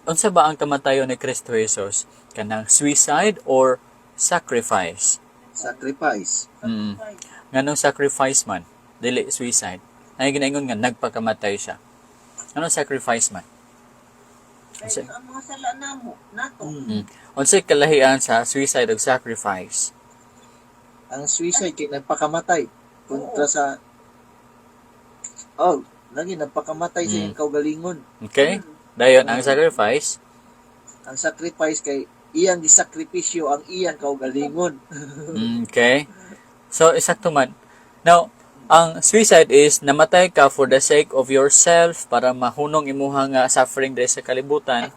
Unsa ba ang kamatayon ni Kristo Jesus? Kanang suicide or sacrifice? Sacrifice. Nganong sacrifice man, dili suicide? Ay ginaingon nga nagpakamatay siya. Anong sacrifice man? Kaya ang mga sala namo, nato. Unsay kalahian sa suicide ug sacrifice? Ang suicide kay nagpakamatay kontra sa, oh, lagi nagpakamatay sa iyang kaugalingon. Okay? Dayon ang sacrifice, Ang sacrifice kay iyang gisakripisyo ang iyang kaugalingon. Okay? So eksakto man. Now, ang suicide is namatay ka for the sake of yourself para mahunong imuha nga suffering diri sa kalibutan.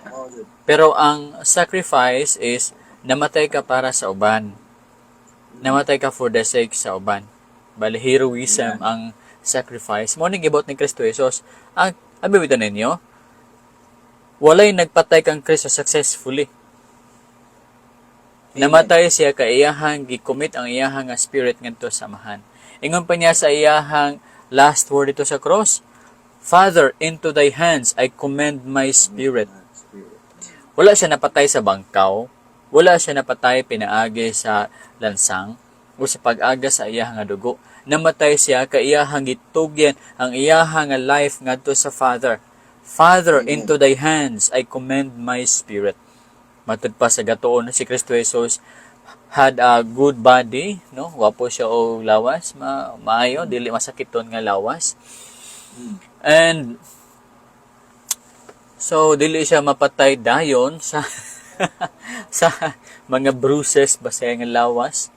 Mao jud. Pero ang sacrifice is namatay ka para sa uban. Namatay ka for the sake sa uban. Bali, heroism ang sacrifice. Mao ning gibuhat ni Kristo Jesus. Ang abi bitaw ninyo, walay nagpatay kang Kristo successfully. Namatay siya kay iyahang gi-commit ang iyahang nga spirit ngadto sa Amahan. Ingon pa niya sa iyahang last word dito sa cross, "Father, into thy hands I commend my spirit." Spirit. Wala siya napatay sa bangkaw, wala siya napatay pinaagi sa lansang o sa pag-aga sa iyahang nga dugo. Namatay siya kay iyahang gitugyan ang iyahang nga life ngadto sa Father. "Father, Amen. Into thy hands I commend my spirit." Matud pa sa gatuon, si Kristo Jesus had a good body, no? Wapo siya og lawas, maayo, dili masakiton nga lawas. And so dili siya mapatay dayon sa mga bruises ba sa iyang lawas.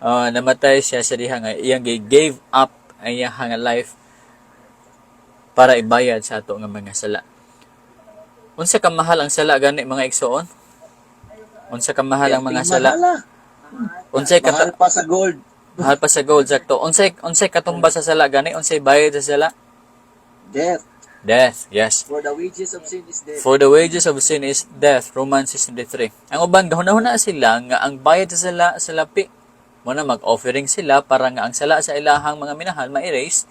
Namatay siya sa diha nga iyang gave up ang iyang nga life para ibayad sa ato nga mga sala. Unsa ka mahal ang sala gani, mga igsoon? Unsa ka mahal ang mga sala? Mahal, ah. Unsay Mahal pa sa gold. Mahal pa sa gold, sakto. Unsay katumbas sa sala gani? Unsay bayad sa sala? Death. Death, yes. For the wages of sin is death. For the wages of sin is death, Romans 6:23. Ang uban gahuna-huna sila nga ang bayad sa sala sa lapi. Mao na mag-offering sila para nga ang sala sa ilahang mga minahal ma-erase.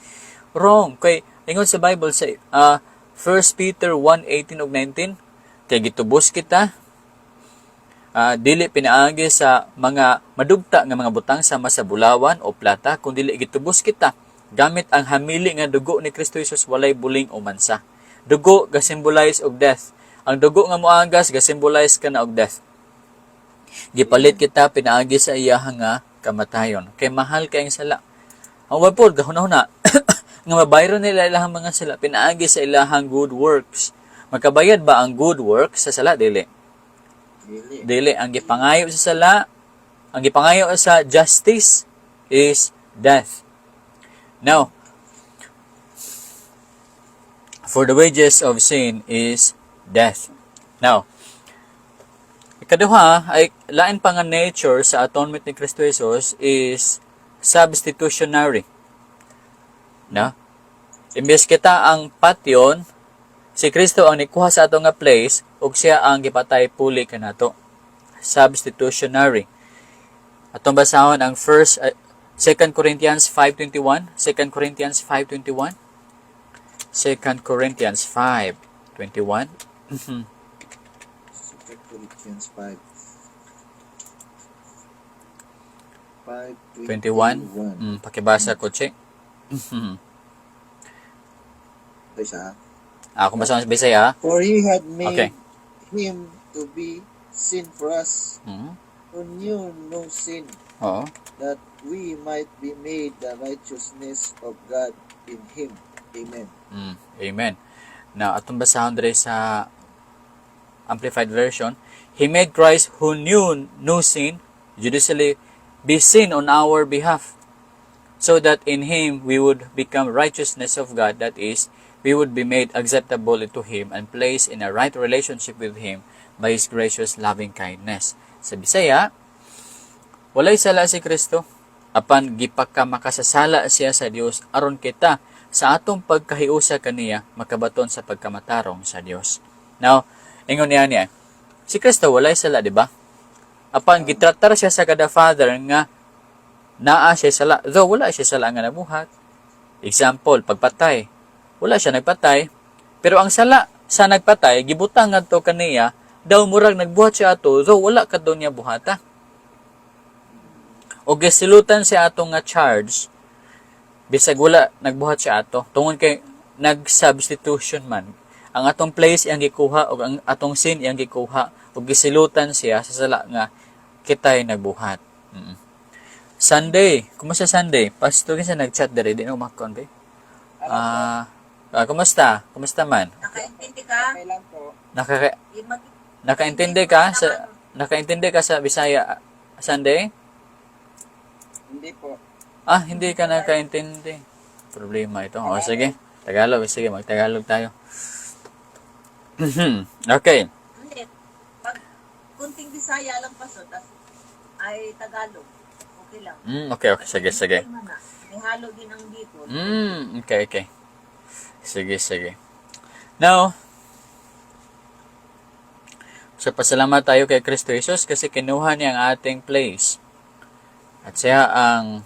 Wrong. Kay ingon sa Bible sa 1 Peter 1:18 ug 19, kay gitubos kita dili pinaagi sa mga madugta nga mga butang sama sa bulawan o plata, kun dili gitubos kita gamit ang hamili nga dugo ni Kristo Jesus, walay buling o mansa. Dugo ga-symbolize og death. Ang dugo nga moagas ga-symbolize kana og death. Gipalit kita pinaagi sa iya nga kamatayon. Kay mahal kay ang sala. Ang uban pod gahuna-huna nga mabayron nila ilahang mga sala pinaagi sa ilahang good works. Makabayad ba ang good works sa sala? Dili. Dili. Dili. Ang gipangayo sa sala, ang gipangayo sa justice is death. Now, for the wages of sin is death. Now, ikaduha ay lain pa nga nature sa atonement ni Kristo Jesus is substitutionary. No? Imbes kita ang patyon, si Kristo ang nikuha sa ato nga place ug siya ang gipatay puli kanato. Substitutionary. Atong basahon ang first 2 Corinthians 5:21, 2 Corinthians 5:21. 2 Corinthians 5:21. 2 Corinthians 5. 5, 21. Pakibasa ko, che. Isa. Ah, kung basa sa Bisaya. For he had made him to be sin for us, who knew no sin, that we might be made the righteousness of God in him. Amen. Amen. Now, atong basahon diri sa Amplified Version. He made Christ, who knew no sin, judicially be sin on our behalf, so that in him we would become righteousness of God, that is, we would be made acceptable to him and placed in a right relationship with him by his gracious loving kindness. Sa Bisaya, walay sala si Kristo, apan gipaka makasasala siya sa Dios aron kita sa atong pagkahiusa kaniya makabaton sa pagkamatarong sa Dios. Now, ingon niya niya, si Kristo walay sala, di ba? Apan gitratar siya sa kada Father nga naa siya sala, though wala siya sala nga nabuhat. Example, pagpatay. Wala siya nagpatay, pero ang sala sa nagpatay gibutang ngadto kaniya, daw murag nagbuhat siya ato, though wala kadto niya buhata. O gisilutan siya ato nga charge bisag wala nagbuhat siya ato, tungod kay nag-substitution man. Ang atong place iyang gikuha ug ang atong sin iyang gikuha ug gisilutan siya sa sala nga kitay nagbuhat. Sunday, kumusta Sunday? Pastor, kinsa nag-chat diri, di na umakon be. Ah, kumusta? Kumusta man? Nakaintindi ka? Okay lang po. Nakaintindi ka sa Bisaya, Sunday? Hindi po. Ah, hindi ka nakaintindi. Problema ito. O, sige. Tagalog. Sige, magtagalog tayo. Okay. Hindi. Pag kunting Bisaya lang paso, tas ay Tagalog. Okay lang. Okay. Sige, sige. May man na. May halo din ang Bicol. Okay. Sige, sige. Now, so pasalamat tayo kay Kristo Jesus kasi kinuha niya ang ating place. At siya ang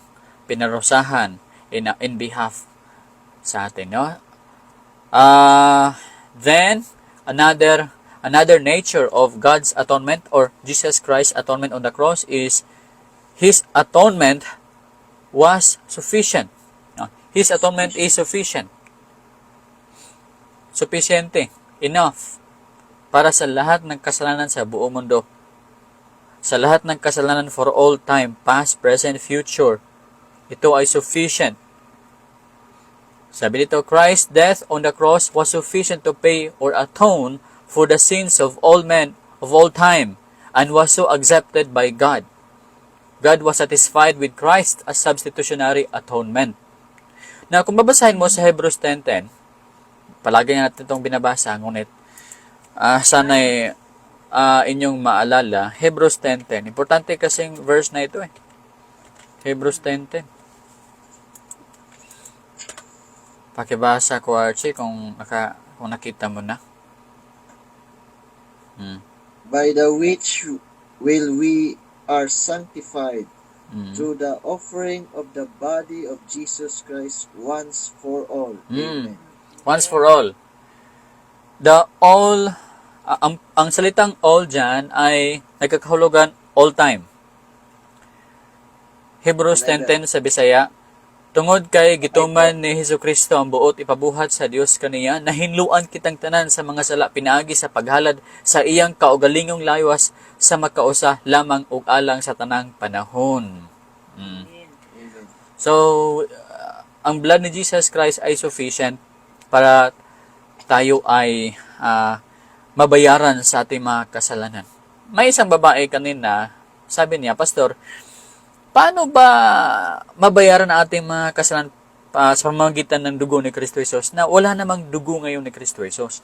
pinarusahan in behalf sa atin, no? Then, another nature of God's atonement or Jesus Christ's atonement on the cross is His atonement was sufficient. No? His atonement is sufficient. Sufficiente. Enough. Para sa lahat ng kasalanan sa buong mundo. Sa lahat ng kasalanan for all time, past, present, future. Ito ay sufficient. Sabi dito, Christ's death on the cross was sufficient to pay or atone for the sins of all men of all time and was so accepted by God. God was satisfied with Christ as substitutionary atonement. Now, kung babasahin mo sa Hebrews 10:10, palagi nga natin itong binabasa, ngunit sana'y inyong maalala, Hebrews 10:10. Importante kasing verse na ito eh. Hebrews 10:10. Pakibasa ko, Archie, kung nakita mo na. By the which will we are sanctified through the offering of the body of Jesus Christ once for all. Amen. Once for all. The all, ang salitang "all" dyan ay nagkakahulugan all time. Hebrews 10:10 sa Bisaya, "Tungod kay gituman ni Hesus Kristo ang buot ipabuhat sa Dios kaniya, nahinluan kitang tanan sa mga sala pinaagi sa paghalad sa iyang kaugalingong lawas sa makausa lamang ug alang sa tanang panahon." Amen. Amen. So, ang blood ni Jesus Christ ay sufficient para tayo ay mabayaran sa ating mga kasalanan. May isang babae kanina, sabi niya, "Pastor, paano ba mabayaran ang ating mga kasalanan sa pamamagitan ng dugo ni Kristo Jesus na wala namang dugo ngayon ni Kristo Jesus?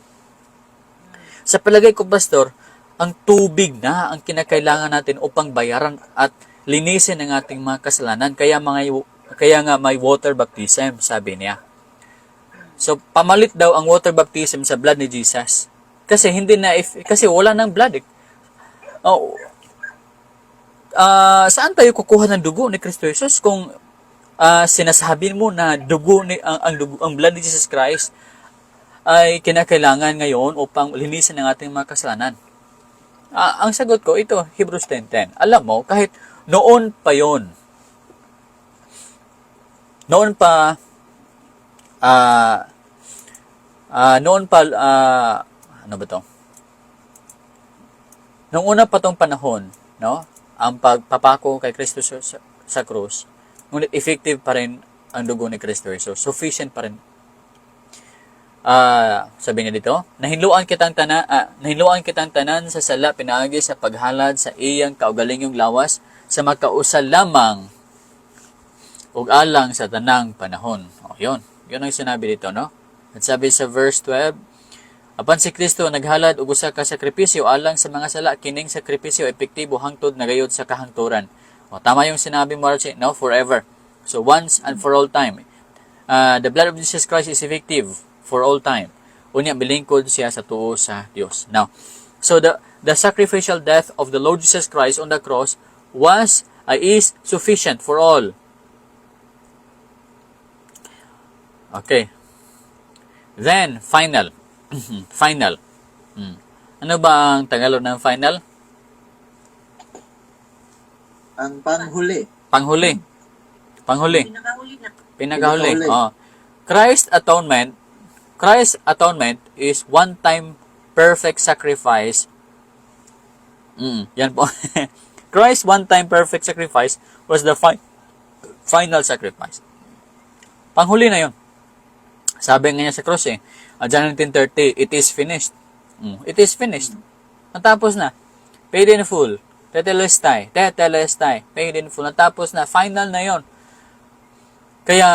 Sa palagay ko, Pastor, ang tubig na ang kinakailangan natin upang bayaran at linisin ang ating mga kasalanan. Kaya nga may water baptism," sabi niya. So, pamalit daw ang water baptism sa blood ni Jesus. Kasi hindi na if, kasi wala nang blood eh. Oh, saan tayo kukuha ng dugo ni Kristo Jesus kung sinasabi mo na dugo ni ang dugo, ang blood ni Jesus Christ ay kinakailangan ngayon upang linisin ang ating mga kasalanan? Ang sagot ko, ito, Hebrews 10:10. Alam mo, kahit noon pa yon, noon pa, ano ba to? Noong una pa tong panahon, no? Ang pagpapako kay Kristo sa krus, ngunit effective pa rin ang dugo ni Kristo Jesus. Sufficient pa rin. Sabi niya dito, "Nahinluan kitang tanan sa sala pinaagi sa paghalad sa iyang kaugalingong lawas sa makausa lamang ug alang sa tanang panahon." O, yun. Yun ang sinabi dito, no? At sabi sa verse 12, "Apan si Kristo naghalad og usa ka sakripisyo alang sa mga sala, kining sakripisyo epektibo hangtod nagayod sa kahangturan." O, tama yung sinabi mo, Archie, no? Forever. So, once and for all time. The blood of Jesus Christ is effective for all time. Unya, bilingkod siya sa tuo sa Dios. Now, so the sacrificial death of the Lord Jesus Christ on the cross was is sufficient for all. Okay. Then, final. Final. Ano ba ang Tagalog ng final? Ang panghuli. Panghuli. Panghuli. Pinakahuli na. Pinakahuli. Pinakahuli. Oh. Christ's atonement is one time perfect sacrifice. Yan po. Christ's one time perfect sacrifice was the final sacrifice. Panghuli na 'yon. Sabi nga niya sa cross eh, John 19:30, "It is finished." It is finished. Natapos na. Paid in full. Tetelestai. Tetelestai. Paid in full. Natapos na. Final na 'yon. Kaya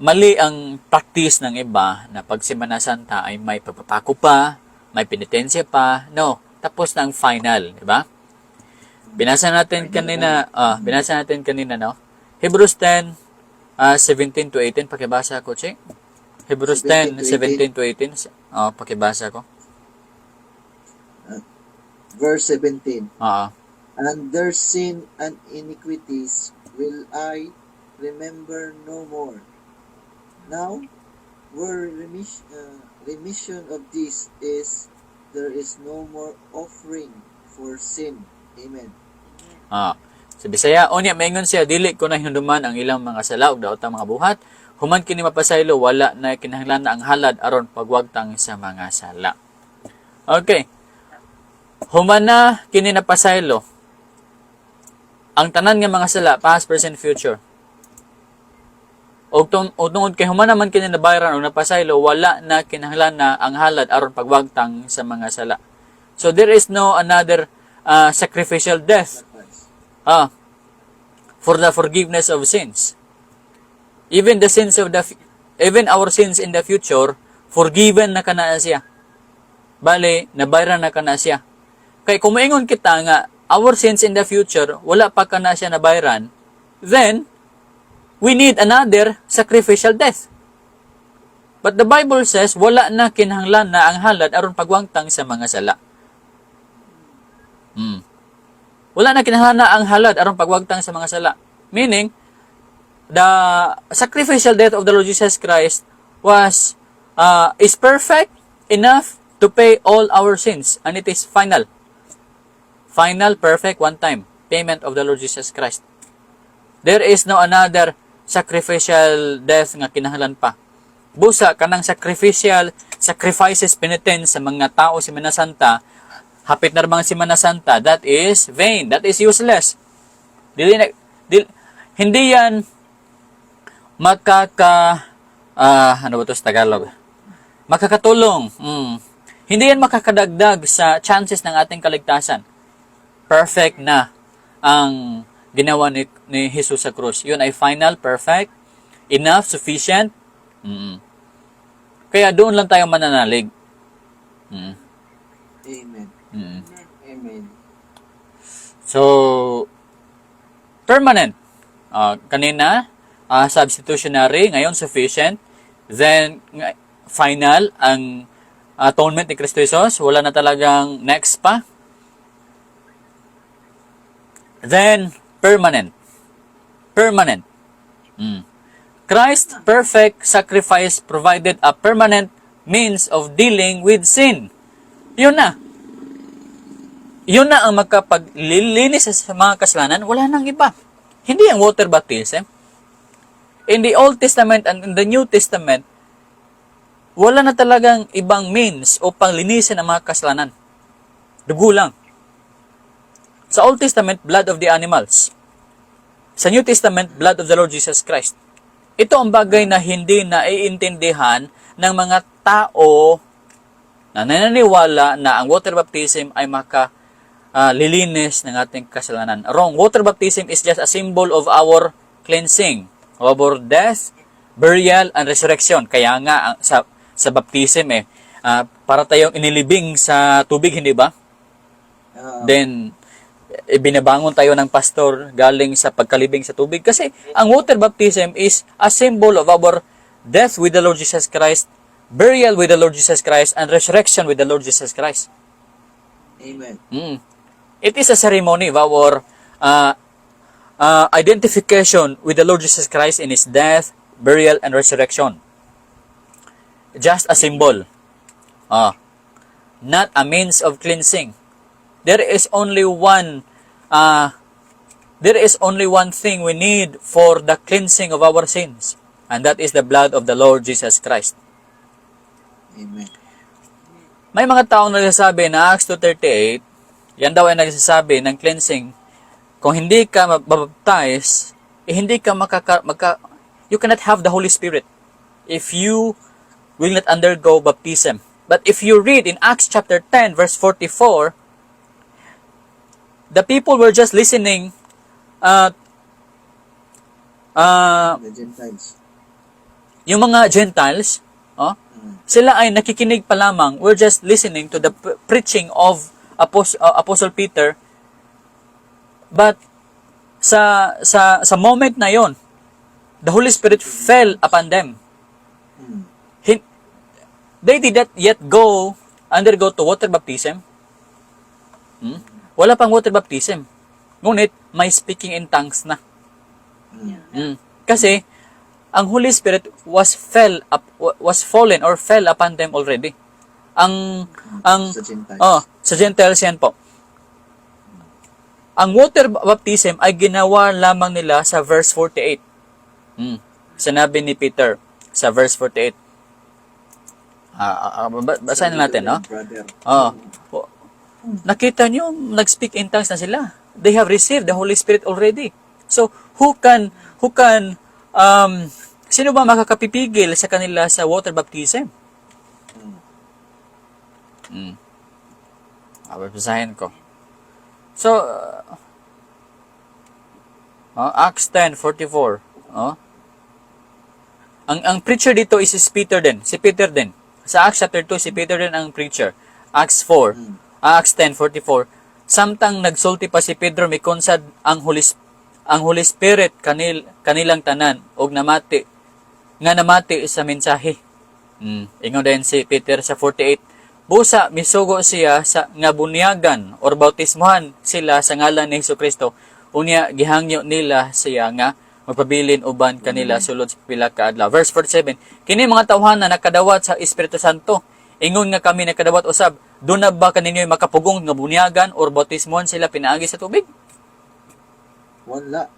mali ang practice ng iba na pag Semana Santa ay may pagpapako pa, may penitensya pa. No, tapos na ang final, di ba? Binasa natin kanina, no? Hebrews 10, 17 to 18, pakibasa ko, Che. Hebrews 10, 17 17 to 18. Oh, pakibasa ko. Verse 17. Oo. "And their sin and iniquities will I remember no more. Now, where remission of this is, there is no more offering for sin. Amen." Ah. Sa Bisaya, unya maingon siya, "Dili ko na hinumduman ang ilang mga sala ug daotang mga buhat. Human kini mapasaylo, wala na kinahanglan ang halad aron pagwagtang sa mga sala." Okay. Human na kini napasaylo ang tanan nga mga sala, past, present, future. Og tungod kay human naman kini nabayaran og napasaylo, wala na kinahanglan na ang halad aron pagwagtang sa mga sala. So there is no another sacrificial death Sacrifice. For the forgiveness of sins. Even our sins in the future, forgiven na kana siya. Bale, nabayran na kana siya. Kay kung moingon kita nga our sins in the future wala pa kana siya nabayran, then we need another sacrificial death. But the Bible says wala na kinahanglan na ang halad aron pagwangtang sa mga sala. Wala na kinahanglan na ang halad aron pagwagtang sa mga sala. Meaning, the sacrificial death of the Lord Jesus Christ was is perfect enough to pay all our sins, and it is final. Final, perfect, one time payment of the Lord Jesus Christ. There is no another sacrificial death nga kinahanglan pa. Busa kanang sacrificial sacrifices, penitence sa mga tao sa Semana Santa, hapit na ramang Semana Santa, that is vain, that is useless. Dili na, hindi yan makaka ano ba to sa Tagalog? Makakatulong. Hindi yan makakadagdag sa chances ng ating kaligtasan. Perfect na ang ginawa ni Jesus sa krus. Yun ay final, perfect, enough, sufficient. Kaya doon lang tayo mananalig. Amen. Amen. So, permanent. Kanina, substitutionary, ngayon sufficient. Then, final, ang atonement ni Kristo Jesus. Wala na talagang next pa. Then, permanent. Permanent. Christ's perfect sacrifice provided a permanent means of dealing with sin. Yun na. Yun na ang makapaglilinis sa mga kasalanan, wala nang iba. Hindi ang water baptism. In the Old Testament and in the New Testament, wala na talagang ibang means upang linisin ang mga kasalanan. Dugo lang. Sa Old Testament, blood of the animals. Sa New Testament, blood of the Lord Jesus Christ. Ito ang bagay na hindi naiintindihan ng mga tao na naniniwala na ang water baptism ay maka lilinis ng ating kasalanan. Wrong. Water baptism is just a symbol of our cleansing, of our death, burial, and resurrection. Kaya nga sa baptism eh, para tayong inilibing sa tubig, hindi ba? Then, binabangon tayo ng pastor galing sa pagkalibing sa tubig. Kasi ang water baptism is a symbol of our death with the Lord Jesus Christ, burial with the Lord Jesus Christ, and resurrection with the Lord Jesus Christ. Amen. It is a ceremony of our identification with the Lord Jesus Christ in His death, burial, and resurrection. Just a symbol. Not a means of cleansing. There is only one thing we need for the cleansing of our sins, and that is the blood of the Lord Jesus Christ. Amen. May mga taong nagsasabi na Acts 2:38, yan daw ay nagsasabi ng cleansing. Kung hindi ka mabaptize, eh, hindi ka makaka, magka, you cannot have the Holy Spirit if you will not undergo baptism. But if you read in Acts chapter 10 verse 44, the people were just listening The Gentiles. Yung mga Gentiles, oh, sila ay nakikinig pa lamang. We're just listening to the preaching of Apostle Peter. But sa moment na yon, the Holy Spirit fell upon them. They did not yet go undergo to water baptism. Wala pang water baptism. Ngunit may speaking in tongues na. Kasi ang Holy Spirit was fallen or fell upon them already. Ang Sa Gentiles. Oh, sa Gentiles yan po. Ang water baptism ay ginawa lamang nila sa verse 48. Sinabi ni Peter sa verse 48. Basahin na natin, no? Brother. Oh. Nakita nyo, nag-speak in tongues na sila. They have received the Holy Spirit already. So, sino ba makakapipigil sa kanila sa water baptism? Basahin ko. So, oh, Acts 10:44. Oh. Ang preacher dito is si Peter din. Si Peter din. Sa Acts chapter 2, si Peter din ang preacher. Acts 4, Acts 10:44. Samtang nagsulti pa si Pedro, mikonsad ang Holy Spirit kanilang tanan og namati nga namati sa mensahe. Ingon din si Peter sa 48. Busa misugo siya sa nga bunyagan or bautismuhan sila sa ngalan ni Hesukristo. Unya gihangyo nila siya nga magpabilin uban kanila sulod sa pila ka adlaw. Verse 47. Kini mga tawhana nakadawat sa Espiritu Santo. Ingon nga kami nakadawat usab. Duna ba kaninyo makapugong nga bunyagan or bautismuhan sila pinaagi sa tubig? Wala.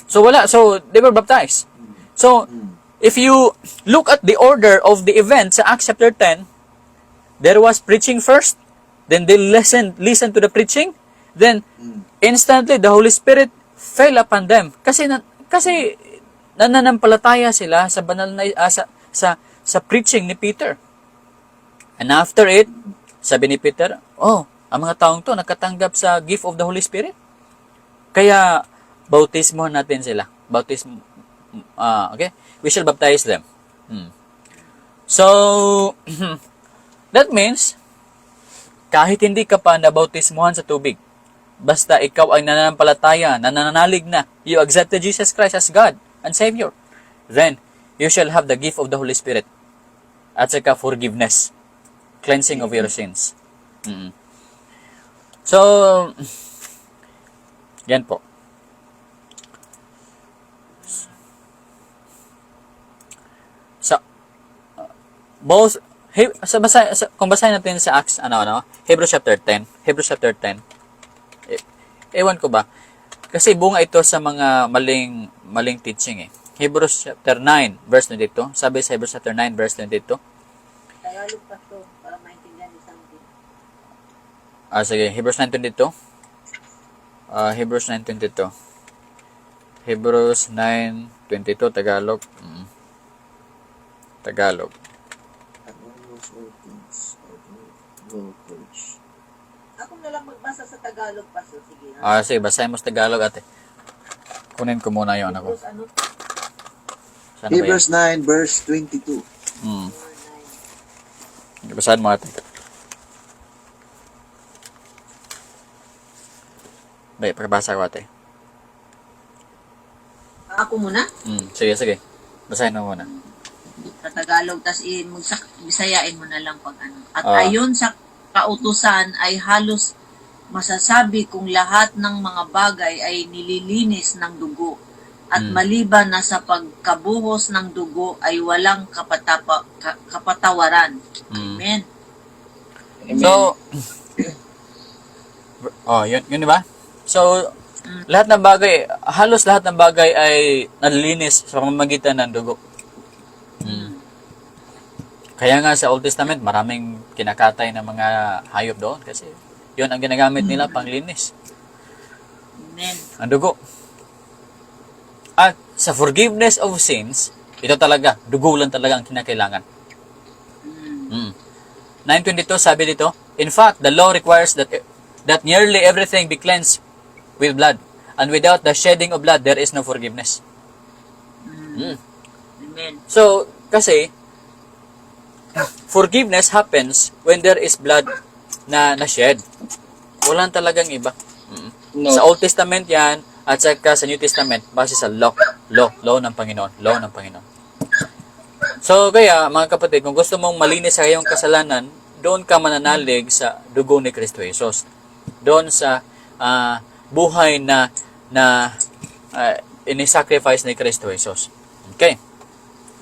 So wala. So they were baptized. So if you look at the order of the events sa Acts chapter 10, there was preaching first, then they listen to the preaching, then instantly the Holy Spirit fell upon them. Kasi nananampalataya sila sa banal na sa preaching ni Peter. And after it, sabi ni Peter, "Oh, ang mga taong to nakatanggap sa gift of the Holy Spirit. Kaya bautismo natin sila." Bautismo, okay? We shall baptize them. So, that means, kahit hindi ka pa nabautismuhan sa tubig, basta ikaw ay nananampalataya, nananalig na, you accepted Jesus Christ as God and Savior, then you shall have the gift of the Holy Spirit at saka forgiveness, cleansing of your sins. So, yan po. Sa both he, sa, basa, sa, kung basahin natin sa Acts ano, Hebrews chapter 10, Hebrews chapter 10. Eh, ewan ko ba? Kasi bunga ito sa mga maling maling teaching eh. Hebrews chapter 9 verse 22. Sabi sa Hebrews chapter 9 verse 22. Tagalog pa to, para maintindihan ni Sandy. Ah, sige, Hebrews 9:22. Hebrews 9:22. Hebrews 9:22, Tagalog. Tagalog. And almost all things I go purge. Ako na lang magbasa sa Tagalog pa, so sige. Ah, sige, basahin mo sa Tagalog, ate. Kunin ko muna yung ano ko. Hebrews ano? Saan na ba yan? Hebrews 9 verse 22. 9. Basahin mo, ate. Dahil, pakibasa ko, ate. Ako muna? Sige, sige. Basahin mo muna. Sa Tagalog, tas bisayain mo na lang pag ano. At ayon sa kautusan ay halos masasabi kung lahat ng mga bagay ay nililinis ng dugo. At maliban na sa pagkabuhos ng dugo ay walang kapatawaran. Amen. Amen. So, oh, yun, yun, di ba? So, lahat ng bagay, halos lahat ng bagay ay nalilinis sa pamamagitan ng dugo. Kaya nga sa Old Testament, maraming kinakatay ng mga hayop doon kasi yun ang ginagamit nila panglinis. Amen. Ang dugo. At sa forgiveness of sins, ito talaga, dugo lang talaga ang kinakailangan. 9:22, sabi dito, "In fact, the law requires that nearly everything be cleansed with blood, and without the shedding of blood, there is no forgiveness." Amen. So, kasi, forgiveness happens when there is blood na na-shed. Walang talagang iba. No. Sa Old Testament yan, at saka sa New Testament, base sa law ng Panginoon, law ng Panginoon. So, kaya, mga kapatid, kung gusto mong malinis sa iyong kasalanan, doon ka mananalig sa dugo ni Kristo Jesus. Doon sa buhay na ini-sacrifice ni Kristo Jesus. Okay?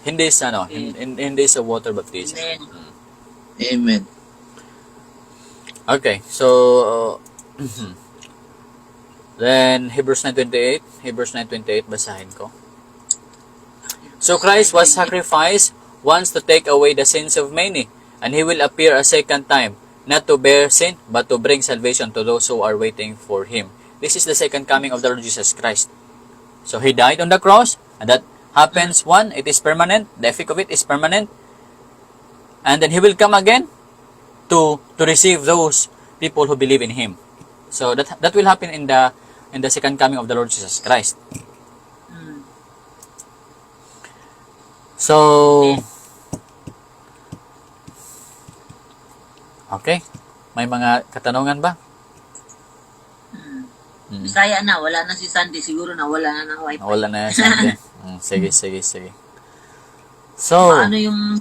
Hindi sa ano, hindi sa water baptism. Amen. Amen. Okay, so then Hebrews 9:28, Hebrews 9:28, basahin ko. "So Christ was sacrificed once to take away the sins of many, and he will appear a second time, not to bear sin, but to bring salvation to those who are waiting for him." This is the second coming of the Lord Jesus Christ. So he died on the cross, and that happens one, it is permanent, the effect of it is permanent. And then he will come again to receive those people who believe in him. So that will happen in the second coming of the Lord Jesus Christ. So okay. May mga katanungan ba? Bisaya na, wala na si Sandy. Siguro na wala na ng wifi. Nawala na yan, Sandy. Sige, sige, sige. So, Paano yung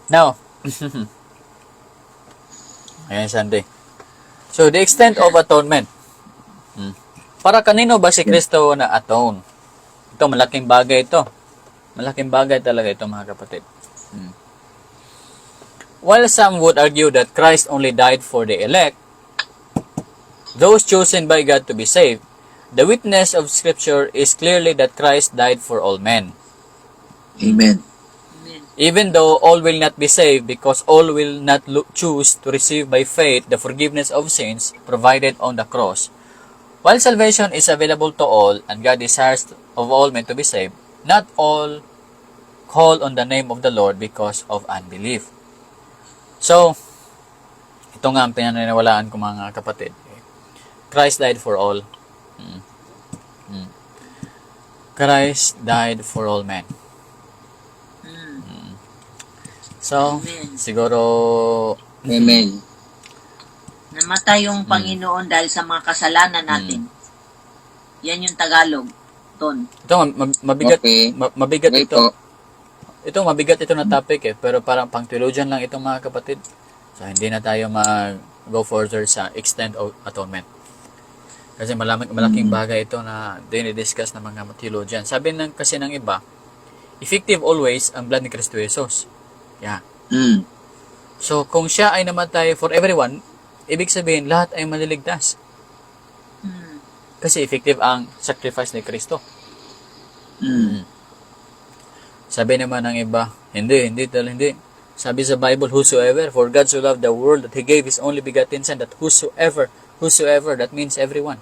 Now, ayan, Sandy. So, the extent of atonement. Para kanino ba si Kristo na atone? Ito, malaking bagay ito. Malaking bagay talaga ito, mga kapatid. While some would argue that Christ only died for the elect, those chosen by God to be saved, the witness of Scripture is clearly that Christ died for all men. Amen. Amen. Even though all will not be saved because all will not choose to receive by faith the forgiveness of sins provided on the cross. While salvation is available to all and God desires of all men to be saved, not all call on the name of the Lord because of unbelief. So, ito nga ang pinaniniwalaan ko, mga kapatid. Christ died for all. Christ died for all men. So, Amen. Siguro Amen. Namatay yung Panginoon dahil sa mga kasalanan natin. Yan yung Tagalog. Ton. Ito mabigat mabigat ito. Okay po. Ito, mabigat ito na topic eh, pero parang pang theologian lang ito, mga kapatid. So hindi na tayo mag go further sa extent of atonement. Kasi malaking bagay ito na dinidiscuss ng mga theologian. Sabi ng kasi ng iba, effective always ang blood ni Kristo Jesus. Yeah. So kung siya ay namatay for everyone, ibig sabihin lahat ay maliligtas. Kasi effective ang sacrifice ni Kristo. Sabi naman ng iba, "Hindi, hindi, dahil hindi. Sabi sa Bible, whosoever, for God so loved the world that He gave His only begotten Son, that whosoever, whosoever, that means everyone.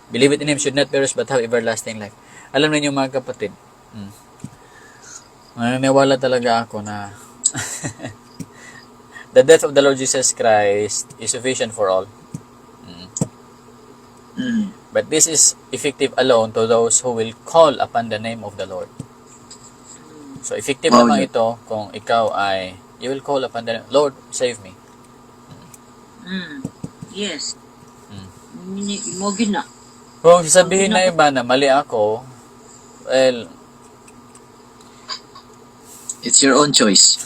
Believe it in Him should not perish but have everlasting life." Alam niyo, mga kapatid, naniniwala talaga ako na the death of the Lord Jesus Christ is sufficient for all. But this is effective alone to those who will call upon the name of the Lord. So, effective lamang ito kung ikaw ay, you will call upon the Lord, save me. Yes. Mo gyud na. Kung sasabihin na iba na mali ako, well, It's your own choice.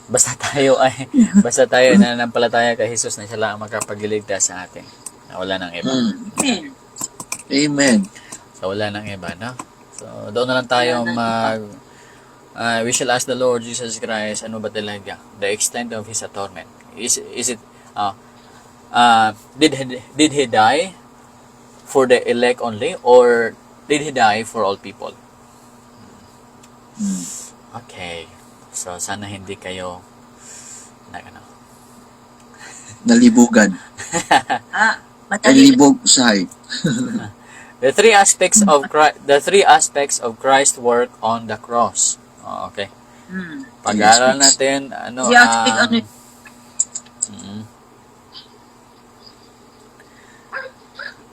Basta tayo ay nananampalataya kay Jesus na siya lang ang makapagliligtas sa atin. Na wala nang iba. Amen. Amen. So, wala nang iba, no? So, So, doon na lang tayo Wala na. Mag we shall ask the Lord Jesus Christ ano ba talaga the extent of His atonement. Is it did He die for the elect only or did He die for all people? Okay. So sana hindi kayo na ano. Nalibugan. Ah, madali. Nalibog usahay. The three aspects of Christ's work on the cross. Oh, okay. Pag-aaral Three aspects. Natin ano Three aspect, ang ano?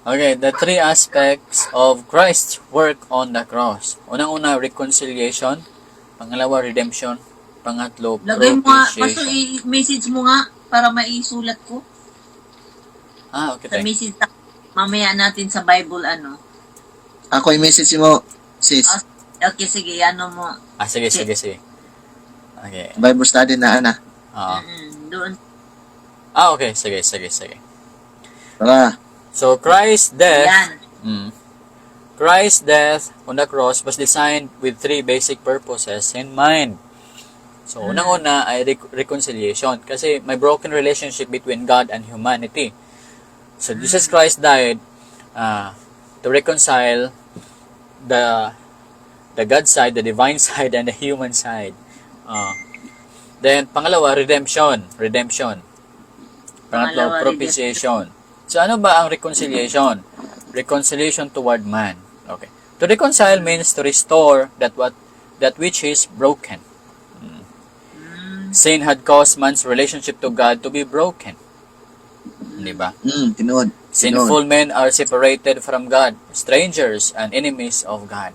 Okay, the three aspects of Christ's work on the cross. Unang-una, reconciliation. Pangalawa, redemption. Pangatlo, Lagay mo nga, Pastor, propitiation. I-message mo nga para maisulat ko. Ah, okay. Sa Thank. Message, mamaya natin sa Bible, ano. Ako i-message mo, sis. Ah, okay, sige, ano mo. Ah, sige, sige, sige. Okay. Bible study na, ana. Ah, Doon. Ah, okay. Sige, sige, sige. Tara. So, Christ's death Yan. Christ's death on the cross was designed with three basic purposes in mind. So, unang-una ay reconciliation kasi may broken relationship between God and humanity. So, Jesus Christ died to reconcile the God side, the divine side, and the human side. Then, pangalawa, redemption. Redemption. Pangatlo, Pangalawa, propitiation. So, ano ba ang reconciliation? Reconciliation toward man. Okay. To reconcile means to restore that which is broken. Sin had caused man's relationship to God to be broken. Di ba? Tinuod. Sinful men are separated from God, strangers and enemies of God.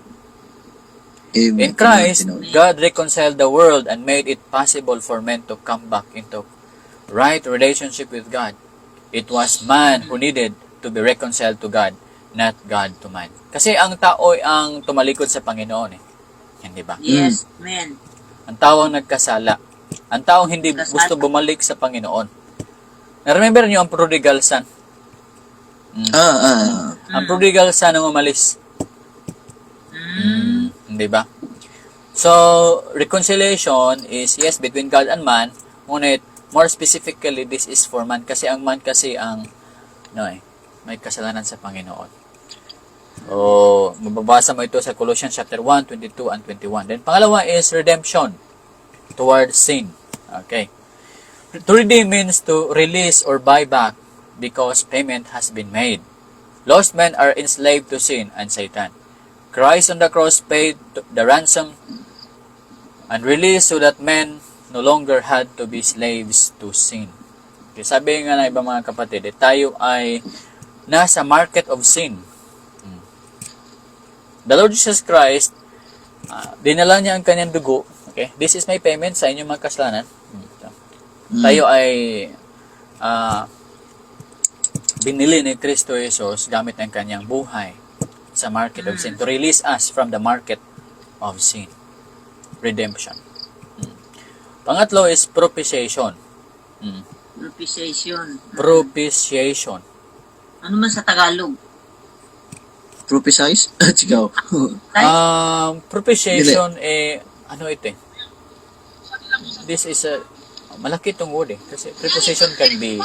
Amen. In Christ, Tinuod, tinuod. God reconciled the world and made it possible for men to come back into right relationship with God. It was man who needed to be reconciled to God, not God to man. Kasi ang tao ay ang tumalikod sa Panginoon eh. Hindi ba? Yes, amen. Ang tao ang nagkasala. Ang taong hindi Kasala. gusto bumalik sa Panginoon. Na-remember niyo ang prodigal son? Ah, ah. Ang prodigal son ang umalis. Hindi ba? So, reconciliation is, yes, between God and man, ngunit, more specifically, this is for man. Kasi ang man kasi ang, no eh, may kasalanan sa Panginoon. So, mababasa mo ito sa Colossians chapter 1, 22 and 21. Then, pangalawa is redemption toward sin. Okay. To redeem means to release or buy back because payment has been made. Lost men are enslaved to sin and Satan. Christ on the cross paid the ransom and released so that men no longer had to be slaves to sin. Okay, sabi nga ng ibang mga kapatid, eh, tayo ay nasa market of sin. The Lord Jesus Christ, dinala niya ang kanyang dugo. Okay? This is my payment sa inyong mga kasalanan. So, tayo ay binili ni Kristo Jesus gamit ang kanyang buhay sa market of sin to release us from the market of sin. Redemption. Pangatlo is propitiation. Propitiation. Propitiation. Ano man sa Tagalog? Prophesize? Sigaw. Ay, Propitiation eh, ano ito eh? This is a, malaki itong word eh. Kasi propitiation can be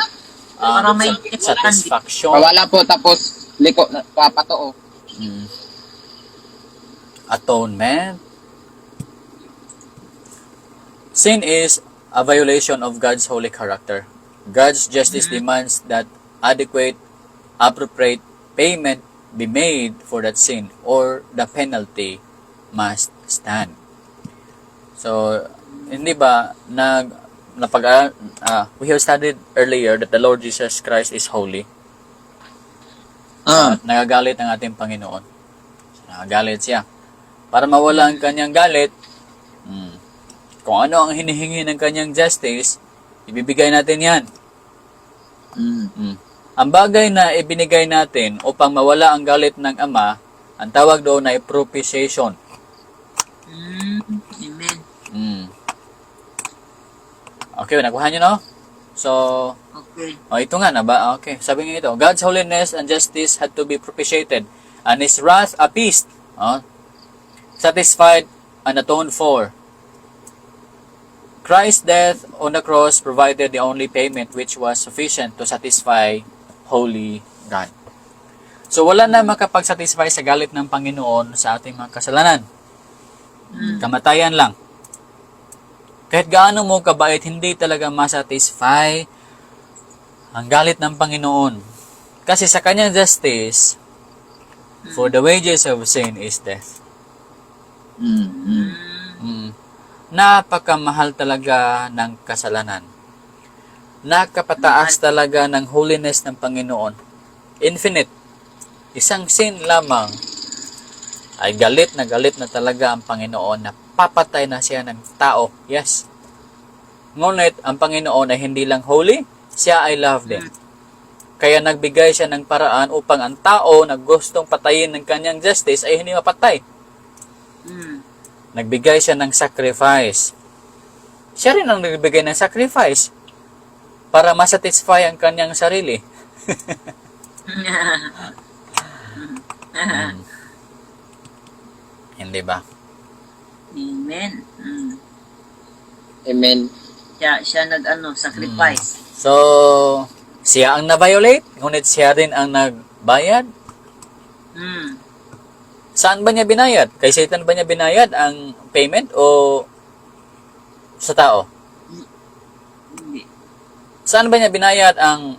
Para may satisfaction. Wala po, tapos liko, na, papatoo. Atonement. Sin is a violation of God's holy character. God's justice demands that adequate, appropriate payment be made for that sin or the penalty must stand. So, hindi ba nag napag we have studied earlier that the Lord Jesus Christ is holy. Ah, At nagagalit ang ating Panginoon. So, nagagalit siya. Para mawala ang kanyang galit, kung ano ang hinihingi ng kanyang justice, ibibigay natin yan. Ang bagay na ibinigay natin upang mawala ang galit ng Ama, ang tawag doon ay propitiation. Amen. Okay, nakuha niyo, no? So, Okay. oh, ito nga na ba? Okay. Sabi nga ito, God's holiness and justice had to be propitiated and His wrath appeased. Oh, Satisfied and atoned for. Christ's death on the cross provided the only payment which was sufficient to satisfy holy God. So wala na makapag-satisfy sa galit ng Panginoon sa ating mga kasalanan. Kamatayan lang. Kahit gaano mo kabait, hindi talaga masatisfy ang galit ng Panginoon. Kasi sa kanyang justice, for the wages of sin is death. Napakamahal talaga ng kasalanan. Nakapataas talaga ng holiness ng Panginoon. Infinite. Isang sin lamang ay galit na talaga ang Panginoon na papatay na siya ng tao. Yes. Ngunit ang Panginoon ay hindi lang holy, siya ay love din. Kaya nagbigay siya ng paraan upang ang tao na gustong patayin ng kanyang justice ay hindi mapatay. Nagbigay siya ng sacrifice. Siya rin ang nagbigay ng sacrifice para masatisfy ang kanyang sarili. Hindi ba? Amen. Amen. Siya nag-ano, sacrifice. So, siya ang na-violate, ngunit siya rin ang nagbayad. Saan ba niya binayad? Kay Satan ba niya binayad ang payment o sa tao? Hindi. Saan ba niya binayad ang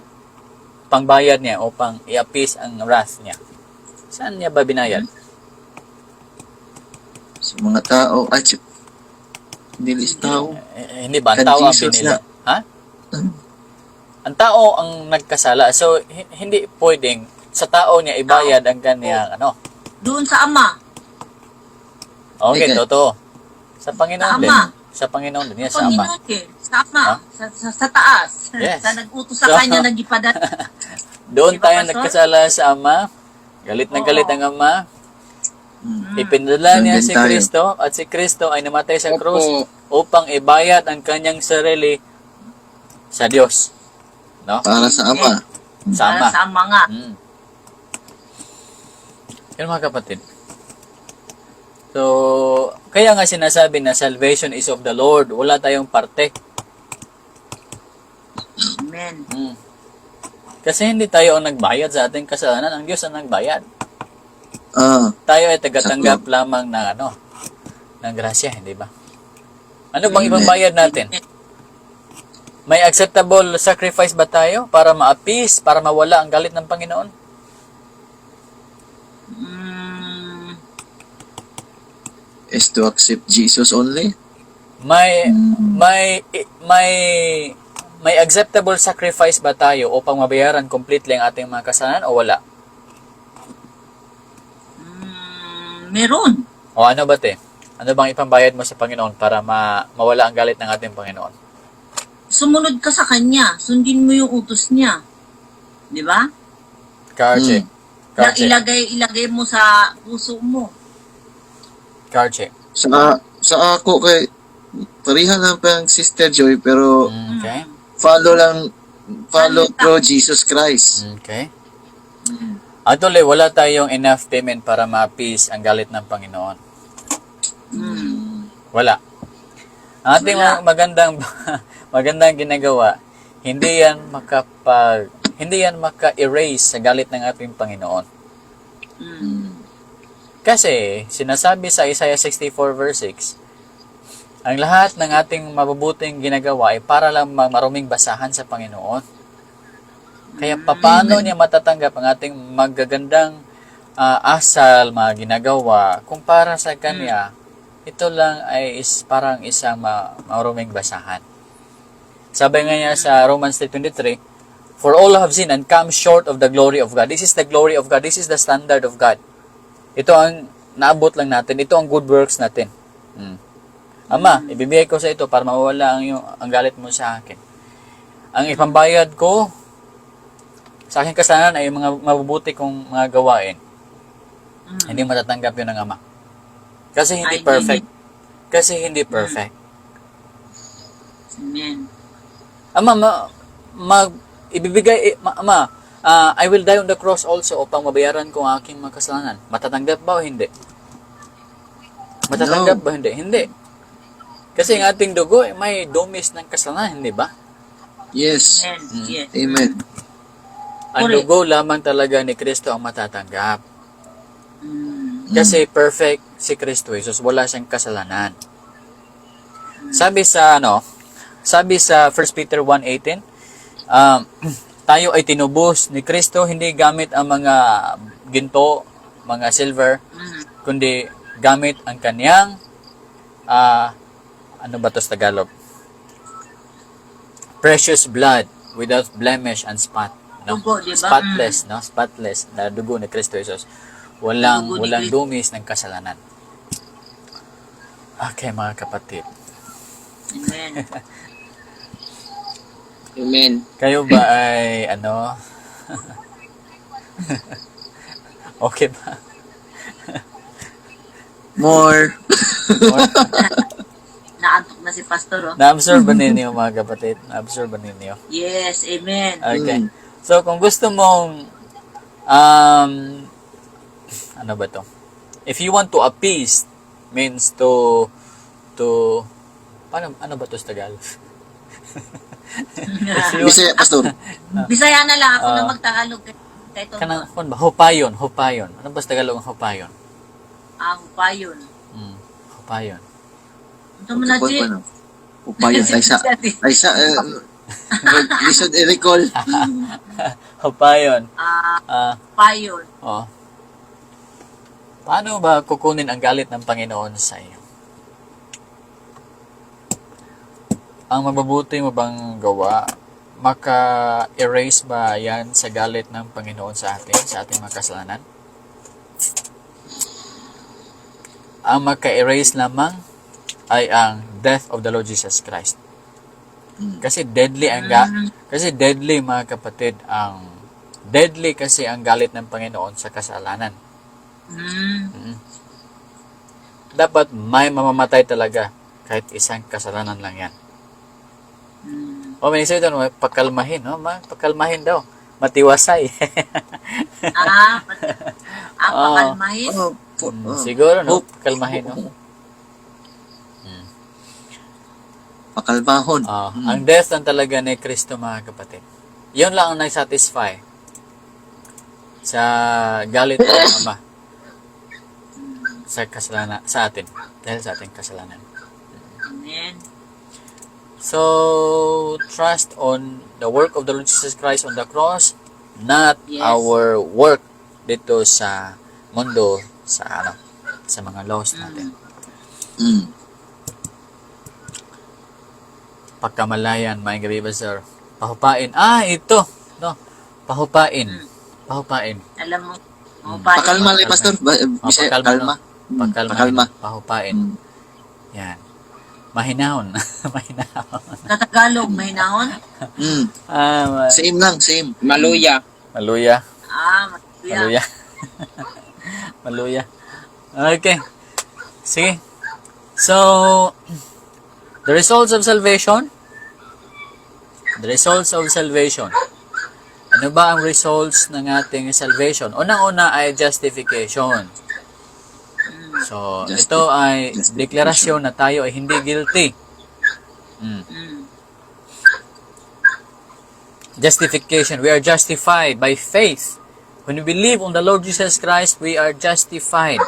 pangbayad niya upang i-appease ang wrath niya? Saan niya ba binayad? Sa mga tao, ay, dili sa tao. Eh, hindi ba? Ang Kan tao ang Jesus binili. na. Ha? Ang tao ang nagkasala. So, hindi pwedeng sa tao niya ibayad ang kanyang ano. Doon sa Ama. Okay, Teka. totoo. Sa Panginoon Sa din. Ama. Sa Panginoon din. Yes, sa Ama. Panginoon eh. Sa Ama. Ha? Sa taas. Yes. Sa nag-utos sa kanya, nagipadala. Doon Di ba, tayo Pastor? nagkasala sa Ama. Galit na galit ang Ama. Ipinadala niya Nandun si tayo. Kristo at si Kristo ay namatay sa krus Opo. upang ibayad ang kanyang sarili sa Diyos. No? Para sa Ama. Sa Ama. Para sa Ama nga. Yun, mga kapatid. So, kaya nga sinasabi na salvation is of the Lord. Wala tayong parte. Amen. Kasi hindi tayo ang nagbayad sa ating kasalanan. Ang Diyos ang nagbayad. Tayo ay tagatanggap lamang ng ano, ng grasya, hindi ba? Ano bang ibang bayad natin? May acceptable sacrifice ba tayo para ma-appease, para mawala ang galit ng Panginoon? Is to accept Jesus only? May acceptable sacrifice ba tayo upang mabayaran completely ang ating mga kasalanan o wala? Meron. O ano ba, te? Ano bang ipambayad mo sa Panginoon para mawala ang galit ng ating Panginoon? Sumunod ka sa Kanya. Sundin mo yung utos niya. Di ba? Karche. Na Karche. ilagay mo sa puso mo. Karche. Sa ako kay pareha lang pa ang Sister Joy, pero follow lang, follow through Jesus Christ. Okay. Actually, wala tayong enough payment para ma-appease ang galit ng Panginoon. Wala. Ang ating Wala. Magandang magandang ginagawa, hindi yan maka-erase sa galit ng ating Panginoon. Kasi sinasabi sa Isaiah 64 verse 6, ang lahat ng ating mabubuting ginagawa ay para lang maruming basahan sa Panginoon. Kaya paano niya matatanggap ang ating magagandang asal, mga ginagawa, kung para sa Kanya, ito lang ay is parang isang maruming basahan. Sabi nga niya sa Romans 3:23, "For all have sinned and come short of the glory of God." This is the glory of God. This is the standard of God. Ito ang naabot lang natin. Ito ang good works natin. Ama, ibibigay ko sa ito para mawala ang galit mo sa akin. Ang ipambayad ko sa aking kasalanan ay mga mabubuti kong mga gawain. Hindi matatanggap yun ng Ama. Kasi hindi Ay, perfect. Kasi hindi perfect. Amen. Ama, ibibigay, eh, Ama, I will die on the cross also upang mabayaran ko ang aking mga kasalanan. Matatanggap ba o hindi? Matatanggap No. ba? Hindi. Hindi. Kasi ang ating dugo ay may dumis ng kasalanan, hindi ba? Yes. Amen. Yes. Amen. Ang Correct. dugo lamang talaga ni Kristo ang matatanggap. Kasi perfect si Kristo Jesus, wala siyang kasalanan. Sabi sa ano, sabi sa 1 Peter 1:18, tayo ay tinubos ni Kristo hindi gamit ang mga ginto, mga silver, kundi gamit ang kaniyang ano ba to sa Tagalog? Precious blood without blemish and spot. No? Dugo, di ba? Spotless, no? Spotless na dugo ni Kristo Jesus. Walang Dugo ni walang Kristo. dumis ng kasalanan. Okay, mga kapatid. Amen. Amen. Kayo ba ay ano? Okay ba? More. Naantok na si Pastor, oh. Na-absorb ba ninyo, mga kapatid? Na-absorb ba ninyo? Yes, amen. Okay. Mm. So, kung gusto mong ano ba to? If you want to appease means to paano, ano ba to sa Tagalog? If you Bisaya, Pastor. Bisaya na lang ako na Ah. magtagalog kay Tonton. Kanang kon ba, hupayon, hupayon. Ano ba sa Tagalog ang hupayon? Ah, hupayon. Hupayon. Ito mo na, G. Upayon. Ay sa, ay sa, lisod i-recall. Hupayon. Ah, Ah, hupayon. oh. Paano ba kukunin ang galit ng Panginoon sa iyo? Ang mababuti mo bang gawa, maka-erase ba yan sa galit ng Panginoon sa atin, sa ating mga kasalanan? Ang maka-erase lamang ay ang death of the Lord Jesus Christ. Kasi deadly, mga kapatid, ang deadly kasi ang galit ng Panginoon sa kasalanan. Dapat may mamamatay talaga kahit isang kasalanan lang yan. O may isa ito, no, pakalmahin, no? Pakalmahin daw. Matiwasay. Ah, pakalmahin. Oh, oh. Siguro, no? Hope. Pakalmahin, no? Pakalmahon. Ah, ang death lang talaga ni Kristo, mga kapatid. Yun lang ang nag-satisfy sa galit ng Ama sa kasalanan sa atin dahil sa ating kasalanan. Amen. So, trust on the work of the Lord Jesus Christ on the cross, not our work dito sa mundo, sa ano, sa mga laws natin. Pagkamalayan, may gabi ba, sir? Pahupain. Ah, ito. No. Pahupain. Pahupain. Alam mo, hupain. Pakalma lang, Pastor. Oh, Bisaya, pakalma, kalma. no? Pakalma. Pakalma. Pahupain. Yan. Mahinahon. Mahinahon. Sa Tagalog, mahinahon? Ah, Same lang, same. Maluya. Maluya. Ah, maluya. Maluya. Maluya. Okay. Sige. So, the results of salvation. The results of salvation. Ano ba ang results ng ating salvation? Unang-una ay justification. So, ito ay Justification. deklarasyon na tayo ay hindi guilty. Justification. We are justified by faith. When we believe on the Lord Jesus Christ, we are justified.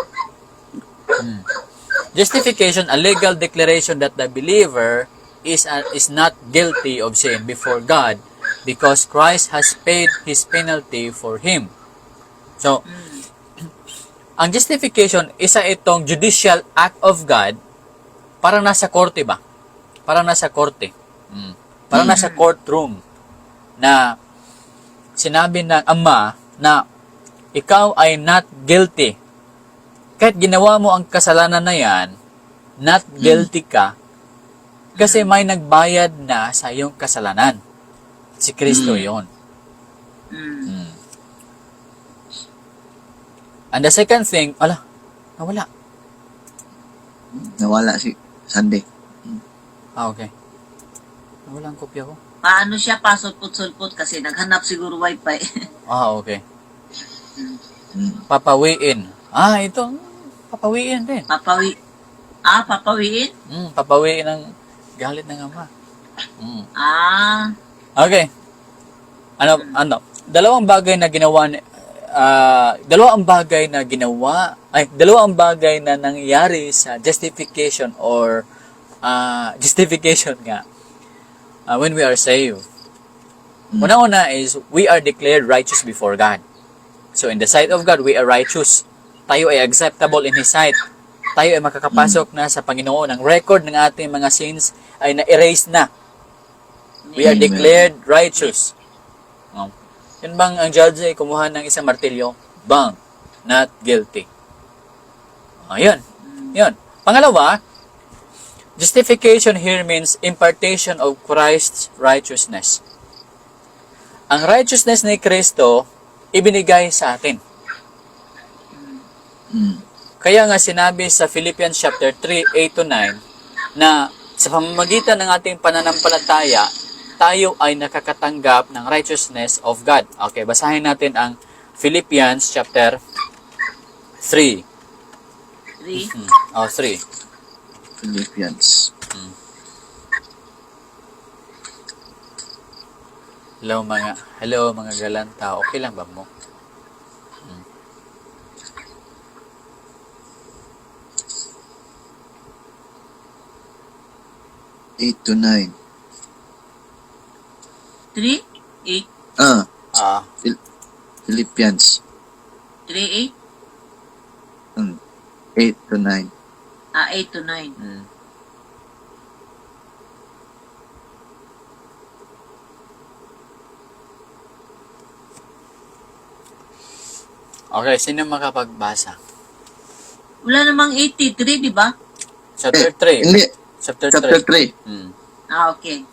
Justification, a legal declaration that the believer is not guilty of sin before God because Christ has paid his penalty for him. So, ang justification, isa itong judicial act of God, parang nasa korte ba? Parang nasa korte. Parang nasa courtroom na sinabi ng Ama na ikaw ay not guilty. Kahit ginawa mo ang kasalanan na yan, not guilty ka kasi may nagbayad na sa iyong kasalanan. Si Kristo yon. And the second thing, ala, nawala. Nawala si Sunday. Ah, okay. Nawala ang kopya ko. Paano siya pasulpot-sulpot kasi naghanap siguro wifi. Ah, okay. Papawiin. Ah, ito. Papawiin din. Papawi. Ah, papawiin? Papawiin ang galit ng Ama. Okay. Ano ano? Dalawang bagay na ginawa ni- dalawa ang bagay na ginawa ay dalawa ang bagay na nangyari sa justification or justification nga when we are saved. Una-una is we are declared righteous before God. So in the sight of God, we are righteous. Tayo ay acceptable in His sight. Tayo ay makakapasok na sa Panginoon. Ang record ng ating mga sins ay na-erase na. We are Amen. declared righteous. Oh. Yun bang ang judge ay kumuha ng isang martilyo? Bang! Not guilty. Ayun. Yun. Pangalawa, justification here means impartation of Christ's righteousness. Ang righteousness ni Kristo, ibinigay sa atin. Kaya nga sinabi sa Philippians chapter 3, 8 to 9, na sa pamamagitan ng ating pananampalataya, tayo ay nakakatanggap ng righteousness of God. Okay, basahin natin ang Philippians chapter 3. 3. Oh, 3. Philippians. Hello mga galanta. Okay lang ba mo? 8 to 9. 3? 8? Philippians. 3, 8? 8 to 9. 8 to 9. Okay, sino makapagbasa? Wala namang 83, di ba? Chapter 3. Hindi. Chapter Chapter 3. 3. Okay.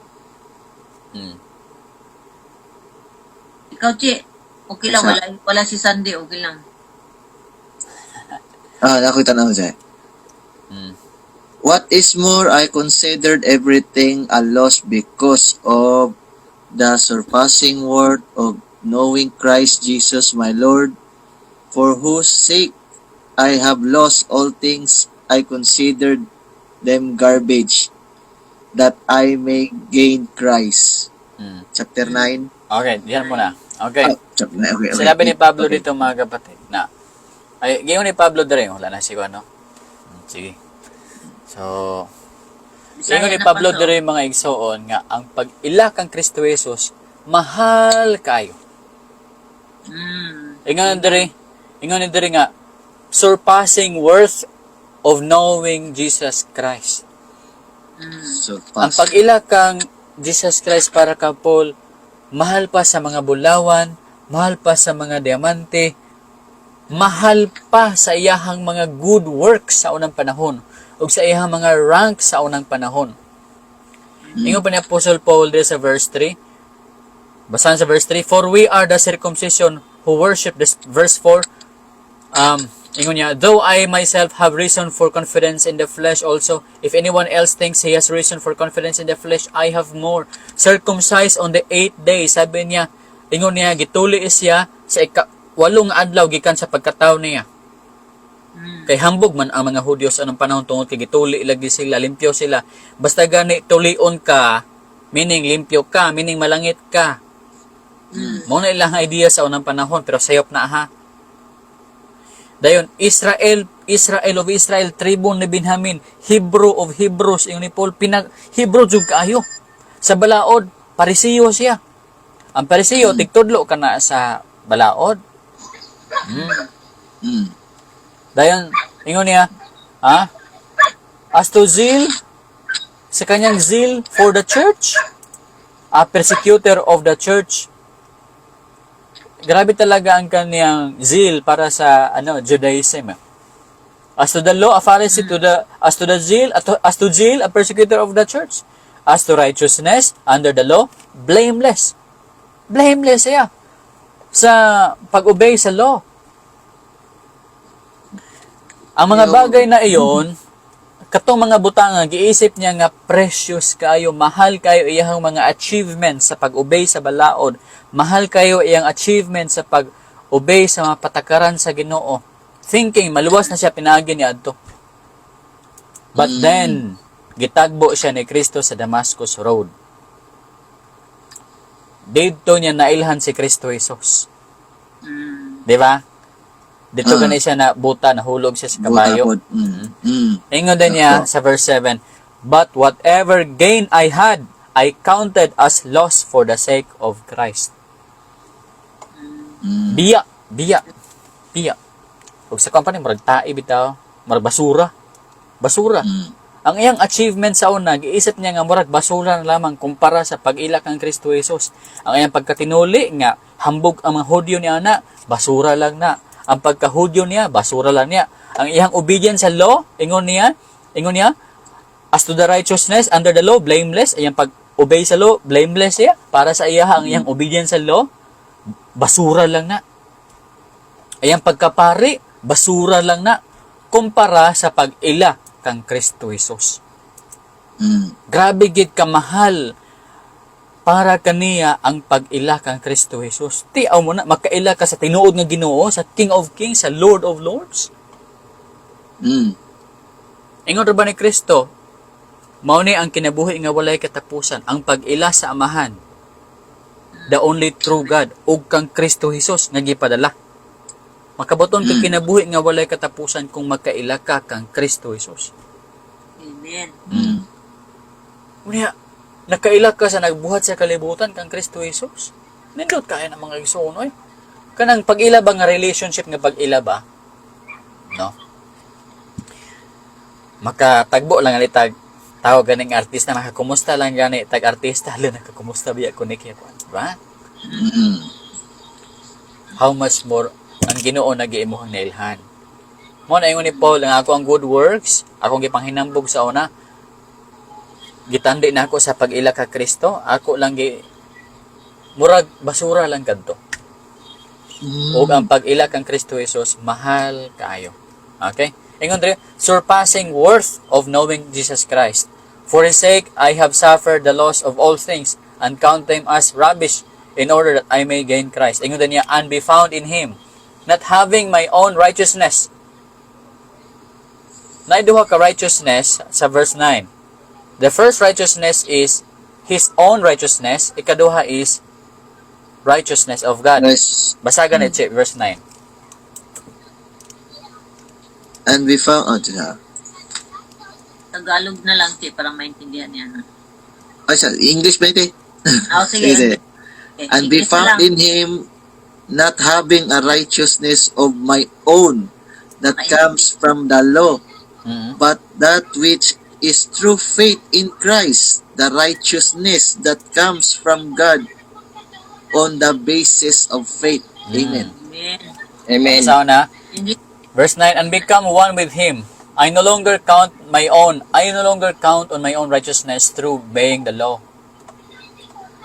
Ikaw, Che. Okay lang, wala si Sunday, okay lang. Ako tanong siya. What is more, I considered everything a loss because of the surpassing worth of knowing Christ Jesus my Lord, for whose sake I have lost all things. I considered them garbage, that I may gain Christ. Chapter 9. Okay, diyan muna. Okay. Chapter 9. Okay. Sinabi ni Pablo dito, mga kapatid, na ay giyon ni Pablo dire, wala na siya ano. Sige. So, Bisaya ingon ni na Pablo pa to. dire, mga igsoon, nga ang pag-ila kang Kristo Jesus mahal kayo. Ingon dire nga surpassing worth of knowing Jesus Christ. Surpass. Ang pag-ila kang Jesus Christ para ka Paul, mahal pa sa mga bulawan, mahal pa sa mga diamante, mahal pa sa iyahang mga good works sa unang panahon ug sa iyahang mga rank sa unang panahon. Ingon pa ni Apostle Paul diri sa verse 3. Basahan sa verse 3, "For we are the circumcision who worship," this verse 4. Ingon niya, "Though I myself have reason for confidence in the flesh also, if anyone else thinks he has reason for confidence in the flesh, I have more. Circumcised on the 8th day," sabi niya, ingon niya, gituli siya sa ika-8 adlaw gikan sa pagkatawo niya. Kay hambog man ang mga Hudyo sa anong panahon tungod kay gituli lagi sila, limpyo sila. Basta gani tulion ka, meaning limpyo ka, meaning malangit ka. Mao na ilang idea sa unang panahon, pero sayop na ha. Dayon, Israel, Israel of Israel, tribo ni Benjamin, Hebrew of Hebrews, ingon ni Paul, Hebrew jud kaayo. Sa balaod, Parisiyo siya. Ang Parisiyo, tigtudlo ka na sa balaod. Dayon, ingon niya, ha? As to zeal, sa kanyang zeal for the church, a persecutor of the church. Grabe talaga ang kanyang zeal para sa Judaism. As to the law, a Pharisee, to the as to the zeal, as to zeal, a persecutor of the church. As to righteousness under the law, blameless. Blameless siya sa pag-obey sa law. Ang mga bagay na iyon, katong mga butanga, giisip niya nga precious kayo, mahal kayo iyang mga achievements sa pag-obey sa balaod, mahal kayo iyang achievement sa pag-obey sa mga patakaran sa Ginoo. Thinking, maluwas na siya pinaagi ni adto. But then, gitagbo siya ni Kristo sa Damascus Road. Didto niya nailhan si Kristo Jesus. Di ba? Dito gani siya na buta, nahulog siya sa kabayo. Buta pod. Ingon din niya sa verse 7, "But whatever gain I had, I counted as loss for the sake of Christ." Biya, biya, biya. Ug sa company, murag tae bitaw, murag basura. Basura. Ang iyang achievement sa una, giisip niya nga murag basura na lamang kumpara sa pag-ila kang Kristo Jesus. Ang iyang pagkatinuli nga hambog ang mga Hudyo niya na, basura lang na. Ang pagkahudyo niya, basura lang niya. Ang iyang obedience sa law, ingon niya, as to the righteousness under the law, blameless. Iyang pag-obey sa law, blameless siya. Para sa iya, ang iyang obedience sa law, basura lang na. Iyang pagkapari, basura lang na. Kumpara sa pag-ila kang Kristo Jesus. Grabe gid kamahal para kaniya ang pag-ila kang Kristo Jesus. Tiaw mo na, makaila ka sa tinuod nga Ginoo, sa King of Kings, sa Lord of Lords. Ingon ra ba ni Kristo, mao ni ang kinabuhi nga walay katapusan, ang pag-ila sa Amahan, the only true God, ug kang Kristo Jesus nga gipadala. Makabaton kag kinabuhi nga walay katapusan kung magkaila ka kang Kristo Jesus. Amen. Unya, nakaila ka sa nagbuhat sa kalibutan kang Kristo Jesus. Nindot kaya ng mga igsoon, oy. Kanang pag-ila ba nga relationship nga pag-ila ba? No? Makatagbo lang ani tag tawag ganing artista, makakumusta lang gani tag artista, hala, nakakumusta biya ko ni kaya kuan, ba? How much more ang Ginoo nagiimuhang nailhan. Mo na ingon ni Paul ang ako ang good works, akong gipanghinambog sa una, gitandi na ako sa pag-ila ka Kristo, ako lang gi murag basura lang kadto. Ug ang pag-ila kang Kristo Jesus mahal kaayo. Okay? Ingon diri, surpassing worth of knowing Jesus Christ. For his sake I have suffered the loss of all things and count them as rubbish in order that I may gain Christ. Ingon din niya, and be found in him, not having my own righteousness. Naay duha ka righteousness sa verse 9. The first righteousness is his own righteousness. Ikaduha is righteousness of God. Nice. Basagan ni Chip, verse 9. And we found, oh, siya. Tagalog na lang, Che, para maintindihan niya. No? Ay, sa English ba ito? Oh, sige. Sige. Okay. And be English na found lang. In him, not having a righteousness of my own that comes from the law, but that which is through faith in Christ, the righteousness that comes from God on the basis of faith. Amen. Amen. Amen. Sa una, English. Verse 9, and become one with him. I no longer count on my own righteousness through obeying the law.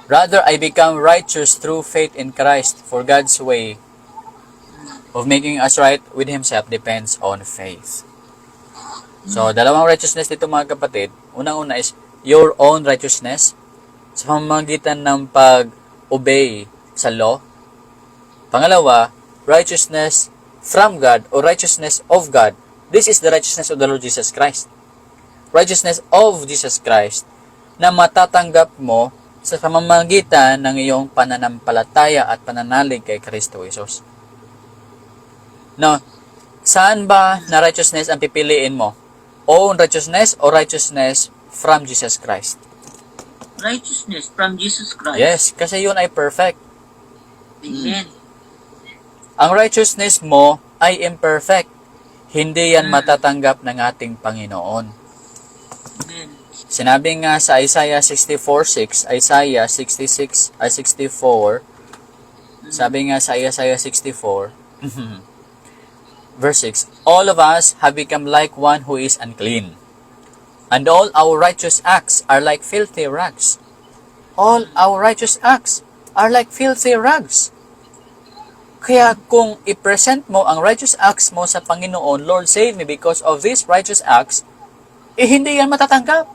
Rather, I become righteous through faith in Christ, for God's way of making us right with Himself depends on faith. So, dalawang righteousness dito, mga kapatid. Unang-una is your own righteousness sa pamamagitan ng pag-obey sa law. Pangalawa, righteousness from God or righteousness of God. This is the righteousness of the Lord Jesus Christ. Righteousness of Jesus Christ na matatanggap mo sa pamamagitan ng iyong pananampalataya at pananalig kay Kristo Jesus. No, saan ba na righteousness ang pipiliin mo? Own righteousness or righteousness from Jesus Christ? Righteousness from Jesus Christ. Yes, kasi yun ay perfect. Amen. Ang righteousness mo ay imperfect. Hindi yan matatanggap ng ating Panginoon. Amen. Sinabi nga sa Isaiah 64:6, Isaiah 66 ay 64, sabi nga sa Isaiah 64, verse 6, "All of us have become like one who is unclean, and all our righteous acts are like filthy rags." All our righteous acts are like filthy rags. Kaya kung i-present mo ang righteous acts mo sa Panginoon, "Lord, save me because of these righteous acts," eh hindi yan matatanggap.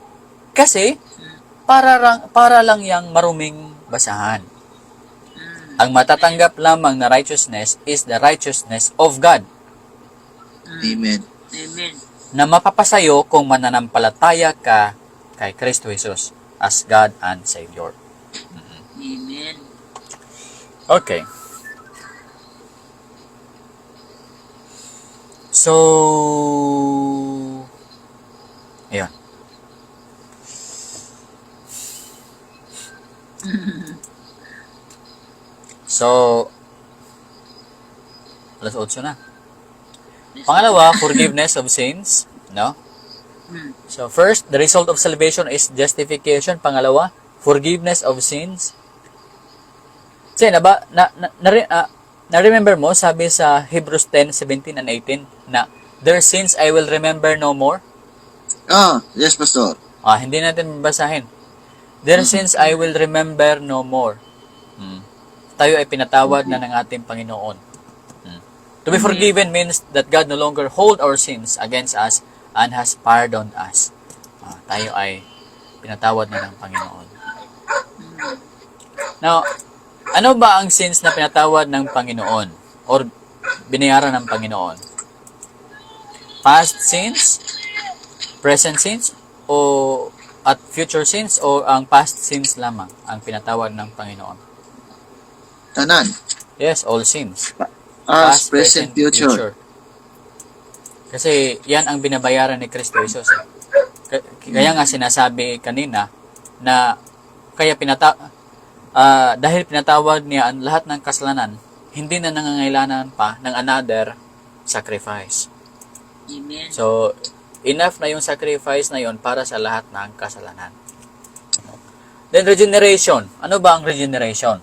Kasi para lang yang maruming basahan. Ang matatanggap lamang na righteousness is the righteousness of God. Amen. Amen. Na mapapasayo kung mananampalataya ka kay Kristo Jesus as God and Savior. Amen. Okay. So, ayun. So, alas 8 na. Pangalawa, forgiveness of sins. No? So, first, the result of salvation is justification. Pangalawa, forgiveness of sins. Kasi, na ba, na, na, na, ah, na-remember mo, sabi sa Hebrews 10, 17 and 18, na, "Their sins I will remember no more." Ah, yes, Pastor. Ah, hindi natin babasahin. "Their sins I will remember no more." Tayo ay pinatawad na ng ating Panginoon. To be forgiven means that God no longer hold our sins against us and has pardoned us. Ah, tayo ay pinatawad na ng Panginoon. Now, ano ba ang sins na pinatawad ng Panginoon or binayaran ng Panginoon? Past sins, present sins, o at future sins, o ang past sins lamang ang pinatawad ng Panginoon? Tanan. Yes, all sins. Past, present, future. Kasi yan ang binabayaran ni Kristo Jesus eh. Kaya nga sinasabi kanina na kaya dahil pinatawad niya ang lahat ng kasalanan, hindi na nangangailangan pa ng another sacrifice. Amen. So, enough na yung sacrifice na yon para sa lahat ng kasalanan. Then, regeneration. Ano ba ang regeneration?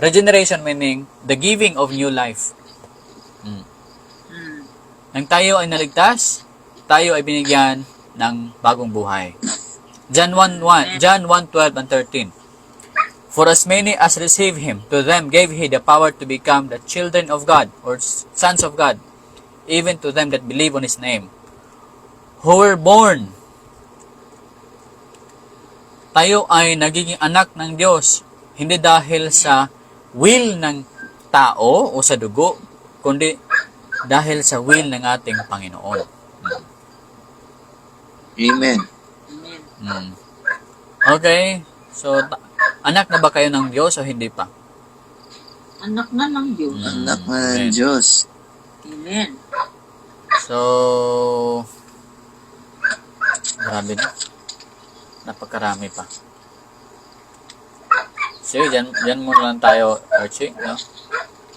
Regeneration meaning the giving of new life. Nang tayo ay naligtas, tayo ay binigyan ng bagong buhay. John 1:1, John 1:12 and 13. "For as many as receive Him, to them gave He the power to become the children of God, or sons of God, even to them that believe on His name, who were born." Tayo ay nagiging anak ng Diyos, hindi dahil sa will ng tao o sa dugo, kundi dahil sa will ng ating Panginoon. Amen. Amen. Okay. So, anak na ba kayo ng Diyos o hindi pa? Anak na ng Diyos. Anak na ng Amen. Diyos. Amen. So, grabe na. Napakarami pa. Sige, dyan muna lang tayo, Archie. No?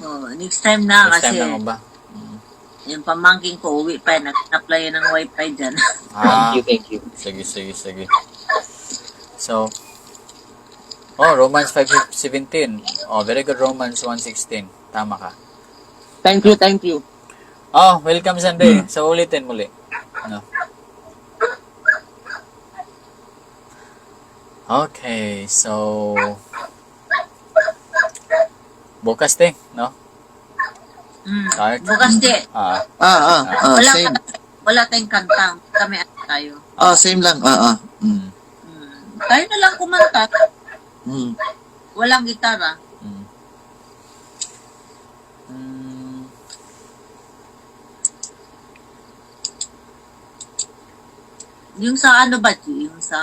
Oh, next time na Next kasi time lang ba? Yung pamangkin ko uwi pa, nag-apply ng wifi dyan. Ah, Thank you, thank you. Sige. So, oh, Romans 5:17. Oh, very good, Romans 1:16. Tama ka. Thank you, thank you. Oh, welcome, Sunday. So, ulitin muli. No. Okay, so bukas te, no? Start. Bukas di. Ah, Ah, Wala, same. Wala tayong kanta. Kami ano tayo. Ah, same lang. Ah. Tayo na lang kumanta. Walang gitara. Yung sa ano ba, Chi? Yung sa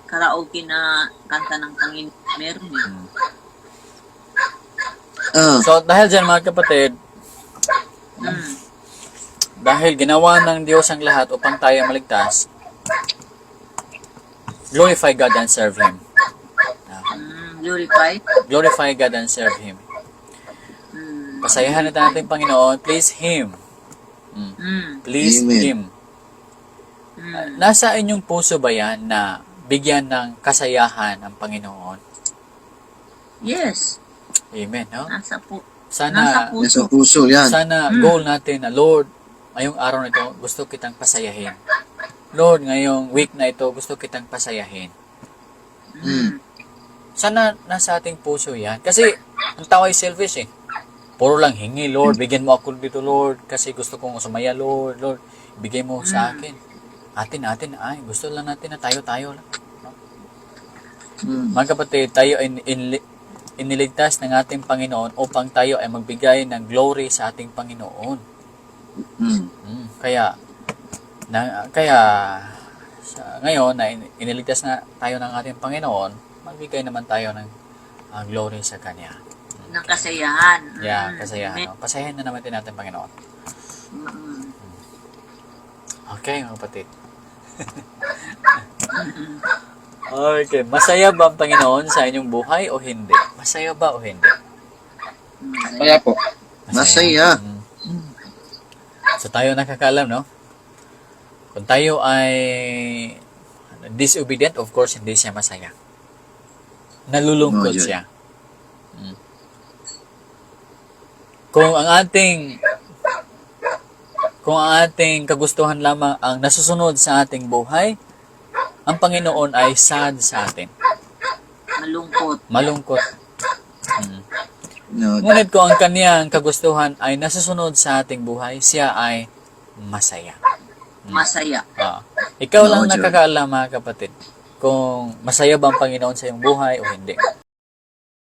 karaoke na kanta ng Panginoon, meron eh. So, dahil dyan, mga kapatid, dahil ginawa ng Diyos ang lahat upang tayo maligtas, glorify God and serve Him. Glorify. Glorify God and serve Him. Pasayahan natin ating Panginoon. Please Him. Please Amen. Him. Nasa inyong puso ba yan na bigyan ng kasayahan ang Panginoon? Yes. Amen, no? Nasa Sana, puso. Nasa puso yan. sana goal natin na, "Lord, ngayong araw na ito, gusto kitang pasayahin. Lord, ngayong week na ito, gusto kitang pasayahin." Sana nasa ating puso yan. Kasi ang tao ay selfish eh. Puro lang hingi, "Lord, bigyan mo ako dito, Lord, kasi gusto kong sumaya, Lord, Lord, bigay mo sa akin." Atin, atin, ay, gusto lang natin na tayo-tayo lang. No? Mga kapatid, tayo ay iniligtas ng ating Panginoon upang tayo ay magbigay ng glory sa ating Panginoon. Kaya, Na, kaya, sa ngayon, na iniligtas na tayo ng ating Panginoon, magbigay naman tayo ng glory sa Kanya. Ng kasayahan. Yeah, kasayahan. No? Pasayahin na naman din natin, Panginoon. Okay, mga kapatid. Okay, masaya ba ang Panginoon sa inyong buhay o hindi? Masaya ba o hindi? Kaya po. Masaya. So tayo nakakaalam, no? Kung tayo ay disobedient, of course, hindi siya masaya. Nalulungkot No, yun. siya. Kung ang ating kagustuhan lamang ang nasusunod sa ating buhay, ang Panginoon ay sad sa atin. Malungkot. Malungkot. No, Ngunit kung ang kaniyang kagustuhan ay nasusunod sa ating buhay, siya ay masaya. Masaya. Ah. Ikaw No, lang Joy. nakakaalam, mga kapatid, kung masaya ba ang Panginoon sa iyong buhay o hindi.